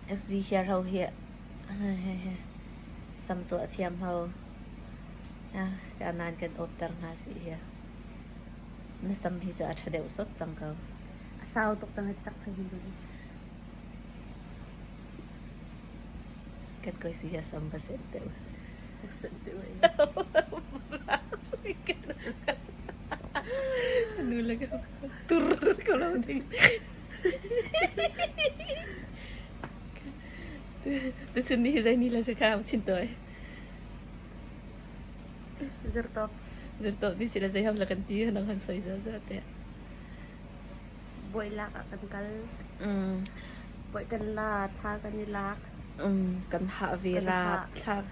SV hiar ho hi sam tuah thiam ho. Ka nan kan awpter hna si hi. Na sam hi cu a ṭha deuh sot cang ko. A sau tuk cang hei tak phei hin dun. Kan koi si hi sam va set deuh. Set deuh. Nu le ka tur ko lo ding. Tuchun ni hi zei ni le si kha chin toi. Zirtawp. Zirtawp ni si le zei ham la kan ti hanang han soi za za te. Buai lak ah kan kal. Buai kan la, thla kan i lak. Kan hah ve rap thlak.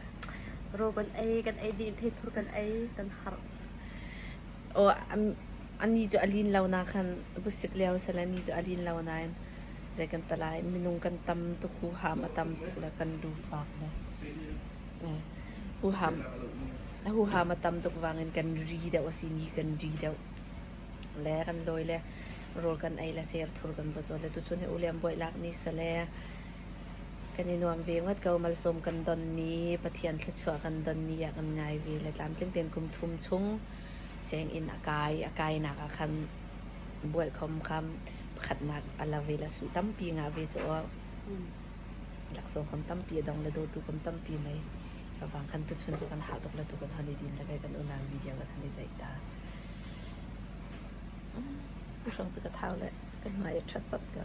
Ro kan ei, kan ei dih theithur kan ei, kan harh. Aw ani cu a lin lo na khan busik lio sala ni cu a lin lo nain zei kan talai minung kan tam tuk huham a tam tuk le kan lu fak le huham huham a tam tuk wangin kan ri deuh a si ni kan ri deuh le kan lawi le rawl kan ei le ser thur kan va zawl le tuchun hi uliam buai lak ni sale kan i nuam ve ngat ko malsawm kan don ni Pathian thluachuah kan don ni ah kan ngai ve le tlamtling ten kum thum chung sianginn a kai a kai nak ah khan buai khom kham pakhatnak a la ve la su tampi nga ve chu laksawng khom tampi a dong le dawtu khom tampi nei awang khan tuchun cu kan hah tuk le tu kan hon i din le ve kan unang video kan hon i zaih ta Hrang cu ka thau le kan hmai a ṭha sat ko.